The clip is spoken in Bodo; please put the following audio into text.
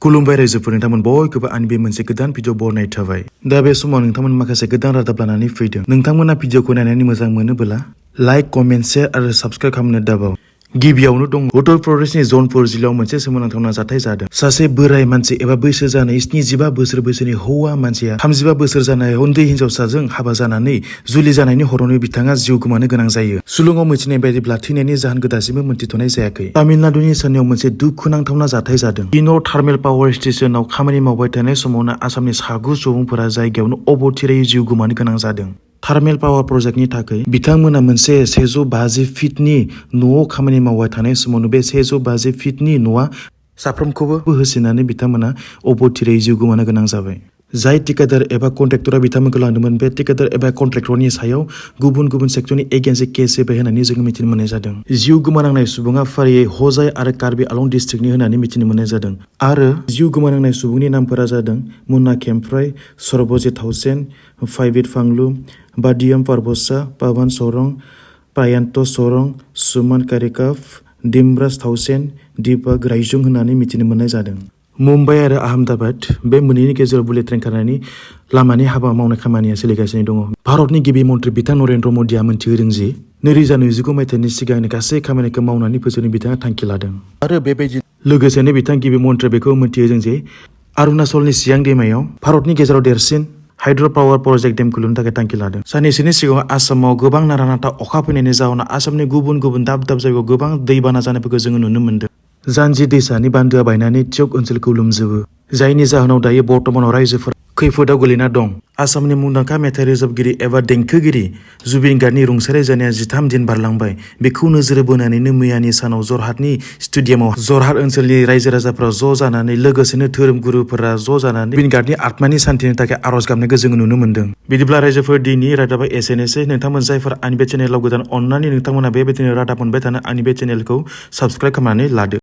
खुलुमबाय रायजोफोर नोंथांमोन बयखौबो आंनि बे मोनसे गोदान भिडिअ बनाय थाबाय। दा बे समाव नोंथांमोन माखासे गोदान रादाब लानानै फैदों। नोंथांमोना भिडिअखौ नायनानै मोजां मोनोबोला लाइक, कमेन्ट, शेयार आरो साबस्क्राइब खालामनो दाबाव। गिबियावनो दं उत्तर प्रदेशनि जौनपुर जिल्लायाव मोनसे सोमोनांथावना जाथाय जादों। सासे बोराय मानसि एबा बैसो जानाय 75 बोसोर बैसोनि हौवा मानसिया 35 बोसोर जानाय उन्दै हिनजावसाजों हाबा जानानै जुलि जानायनि हरावनो बिथाङा जिउ गोमानो गोनां जायो। सुलुङाव मिथिनाय बायदिब्ला थैनायनि जाहोनखौ दासिमबो मोनथिथ'नाय जायाखै। तामिलनाडुनि सोनायाव मोनसे दुखुनांथावना जाथाय जादों। बिनर थार्मेल पावार स्टेशनाव खामानि मावबाय थानाय समावनो आसामनि 7 सुबुंफोरा जायगायावनो अबथिरायै जिउ गोमानो गोनां जादों। थार्मेल पावार प्रजेक्टनि थाखाय बिथांमोना मोनसे 150 फिटनि न'आव खामानि मावबाय थानाय समावनो बे 150 फिटनि न'आ साफ्रोमखौबो होसिनानै बिथांमोना अबथिरायै जिउ गोमानो गोनां जाबाय। जाय ठेकेदार एबा कन्ट्रेक्टरा बिथांमोनखौ लांदोंमोन बे ठेकेदार एबा कन्ट्रेक्टरनि सायाव गुबुन गुबुन सेक्टरनि एगेन्सि केस होबाय होननानै जों मिथिनो मोननाय जादों। जिउ गोमानांनाय सुबुङा फारियै हजाय आरो कार्बि आलं डिस्ट्रिक्टनि होननानै मिथिनो मोननाय जादों। आरो जिउ गोमानांनाय सुबुंनि नामफोरा जादों मुन्ना खेमफ्राय, सरबजित हाउसेन, फाइभिट फांलु, बादियाम पारबसा, पावन सरं, प्रायन्त सरं, सुमान कारिकाफ, दिमराज थाउसेन, दीपक रायजुं होननानै मिथिनो मोननाय जादों। मुम्बाइ आरो आहमेदाबाद बे मोननैनि गेजेराव बुलेट ट्रेन खारनायनि लामानि हाबा मावनाय खामानिया सोलिगासिनो दङ। भारतनि गिबि मन्त्रि बिथां नरेन्द्र मदिआ मोनथिहोदों जि 2029 मायथाइनि सिगांनि गासै खामानिखौ मावनानै फोजोबनो बिथाङा थांखि लादों। आरो बेबायदि लोगोसेनो बिथां गिबि मन्त्रिया बेखौ मोनथिहोदों जे अरुणाचलनि सियां दैमायाव भारतनि गेजेराव देरसिन हाइड्र' पावार प्रजेक्ट डेमखौ लुनो थाखाय थांखि लादों। साननैसोनि सिगाङाव आसामाव गोबां नारा नाथा अखा फैनायनि जाहोनाव आसामनि गुबुन गुबुन दाब दाब जायगायाव गोबां दैबाना जानायफोरखौ जोङो नुनो मोन्दों। जानजि दैसानि बान्दोआ बायनानै तियक ओनसोलखौ लोमजोबो। जायनि जाहोनाव दायो बर्तमानाव रायजोफोरा खैफोदाव गोलैना दं। आसामनि मुंदांखा मेथाइ रोजाबगिरि एबा देंखोगिरि जुबिन गार्गनि रुंसारि जानाया 13 दिन बारलांबाय। बेखौ नोजोर बोनानैनो मैयानि सानाव जरहाटनि स्टेडियामाव जरहाट ओनसोलनि रायजो राजाफोरा ज' जानानै लोगोसेनो धोरोमगुरुफोरा ज' जानानै जुबिन गार्गनि आत्मानि सान्थिनि थाखाय आर'ज गाबनायखौ जोङो नुनो मोन्दों। बिदिब्ला रायजोफोर दिनैनि रादाबा एसेनोसै। नोंथांमोन जायफोर आंनि बे चेनेलाव गोदान, अननानै नोंथांमोना बेबायदिनो रादाब मोनबाय थानो आंनि बे चेनेलखौ साबस्क्राइब खालामनानै लादो।